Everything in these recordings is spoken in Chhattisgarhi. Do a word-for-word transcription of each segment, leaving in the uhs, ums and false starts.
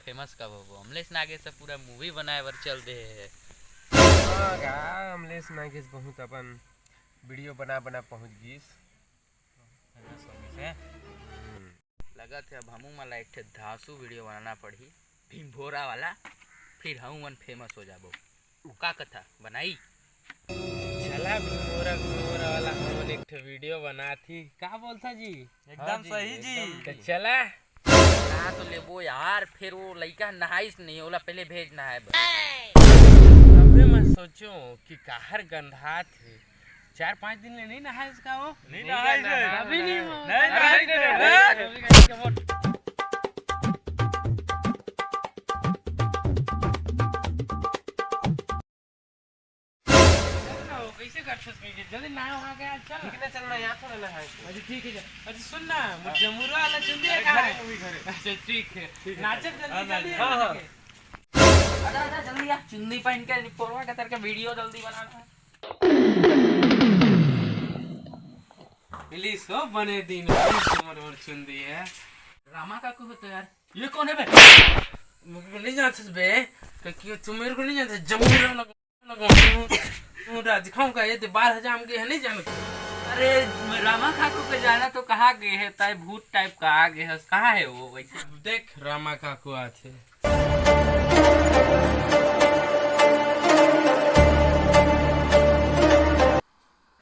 फेमस कब होबो? अमलेश नागेश तो पूरा मूवी बनाए बर चल दे हे। हाँ गा, अमलेश नागेश बहुत अपन वीडियो बना बना पहुँच गिस। फेमस हो गिस हे। हम्म। लगत हे अब हमू मन ला एक ठे धांसू वीडियो बनाना पड़ही, भीम भोरा वाला, फिर हमू मन फेमस हो जाबो। का कथा बनाई? चला भीम भोरा, भीम भोरा वाला हमन एक ठे वीडियो बनात ही। का बोलथा जी? एकदम हाँ जी, सही जी। एकदम तो चला। बना तो लेबो यार, फिर वो लइका नहाइस नहीं, ओला पहले भेज नहाए बर। तबे मैं सोचो कि काहर गंधात हे। चार पाँच दिन ले नहीं नहाइस का वो? नहीं नहाइस हे। अभी नहीं हो। नहीं नहाइस हे। कैसे करथस? जल्दी नहा वहा के चल। ठीक ना, चल ना, यहाँ थोड़ा नहाए। अच्छा ठीक है, चल। अच्छा सुन ना, मुझे जमुरा वाला चुंदी है, कहाँ है? वही घर है। अच्छा ठीक है, ठीक है। नाचत जल्दी हाँ, चलिए हाँ, हाँ। आजा, आजा, जल्दी आ। चुन्नी पहन के निपोरवा के तरह के वीडियो जल्दी बनाना। मिलिस हो बने दिन, मिलिस हो मोर, मोर चुंदी है। रामा काकू हो तो यार। ये कौन है बे? मेरे को नहीं जानते बे। क्योंकि तुम मेरे को नहीं जानते। जमुरा लगा, लगा। जमुरा दिखाऊंगा, ये दे बाल हजाम के है, नहीं जानते। अरे, रामा काकू के जाना तो कहाँ गए है? ताई भूत टाइप का आ गए है। कहाँ है वो वैसे? देख, रामा काकू आथे।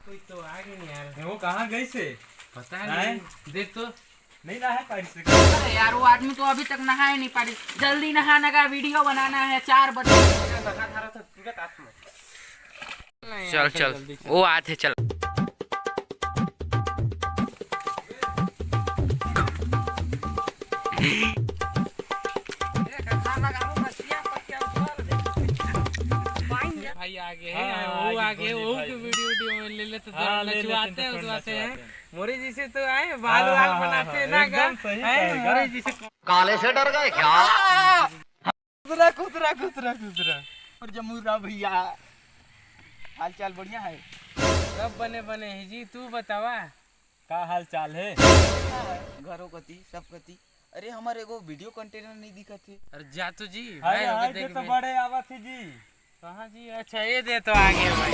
कोई तो आ गए नहीं यार। वो कहाँ गए से? पता नहीं। देख तो। नहीं नहाए पारी से। अरे यार, वो आदमी तो अभी तक नहाए नहीं पारी। जल्दी नहा, नगा वीडियो बनाना है, चार बजे। नहा धारा था तुरंत आत्मा। चल, चल, वो आत हे, चल। भाई आगे है, हाँ, वो आगे, वो के वीडियो, वीडियो में ले लेते, हाँ, ले लेते हैं, उठवाते हैं। मोरे जैसे तो आए, बाल, हाँ, बाल हाँ, बनाते हैं ना, एकदम सही कहेगा। मोरे जैसे। काले से डर गए क्या? खुदरा, खुदरा, खुदरा, खुदरा। और जमुरा भैया, हाल चाल बढ़िया है? सब बने बने है जी, तू बतावा। का हाल चाल है? घरों कती, सब कती। अरे, हमारे एगो वीडियो कंटेनर नहीं दिखत है। अरे जा तो जी, अरे, भाई, हाय, देख तो बड़े आवत है जी। कहाँ जी? अच्छा, ये दे तो आ गया भाई।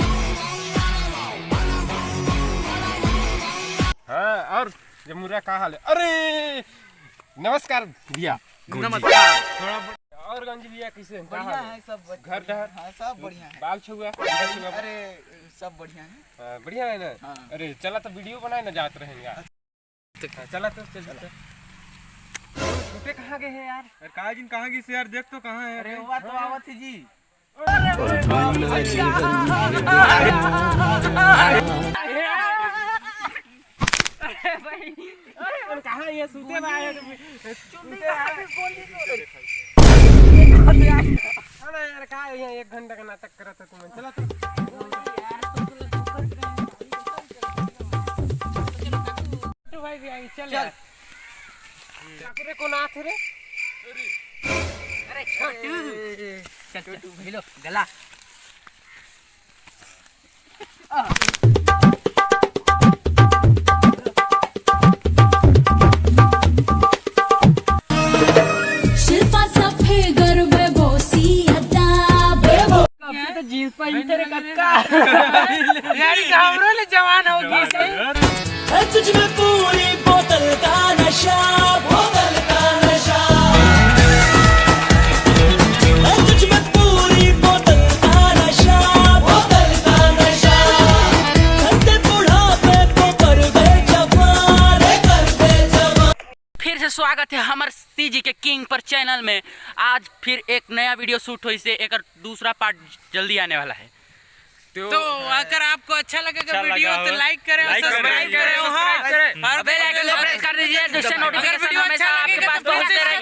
हाँ, और जमुरा का हाल है? अरे, नमस्कार भैया। नमस्कार। थोड़ा ब- और गंज भैया कैसे हैं? बढ़िया है सब। घर डहर? हाँ, सब बढ़िया है। बाल छुआ? अरे, सब बढ़िया है। हाँ, बढ़िया है ना? हाँ। अरे, चला तो वीडियो बनाए ना, जात रहेंगे। हाँ, चला तो, चल, चल। छोटे कहाँ गए हैं यार? अरे, कहाँ जिन, कहाँ गई से यार? देख तो कहाँ है अरे, अभी? वो तो हाँ। आवत है जी। अरे, कहाँ ये सूते बा है? अरे यार, कहाँ है, यहाँ एक घंटा का नाटक करत है तुम? चला तो। छोटू भाई भी आगे, चल चल। यार। काकरे को ना थे रे। अरे छोटू। चल, चल, मिलो, गला। शिल्पा सफेद में बोसी अड्डा बेबो। अब से तो जींस पहनते रे कक्का। यार, हमरो ले जवान हो गई से। है तुझ में पूरी बोतल का नशा, बोतल का नशा। है तुझ में पूरी बोतल का नशा, बोतल का नशा। करते बुढ़ापे को कर दे जवान, कर दे जवान। फिर से स्वागत है हमर सीजी के किंग पर चैनल में। आज फिर एक नया वीडियो शूट होइसे, एकर दूसरा पार्ट जल्दी आने वाला है। तो तो अगर आपको अच्छा लगे अच्छा वीडियो लगा तो हो, लाइक करें और like करें, सब्सक्राइब करें, हाँ। सब्सक्राइब करें। और बेल आइकन को प्रेस कर दीजिए, जिससे अगर नोटिफिकेशन वीडियो हमेशा अच्छा लगे आपके तो पास पहुंचते रहे।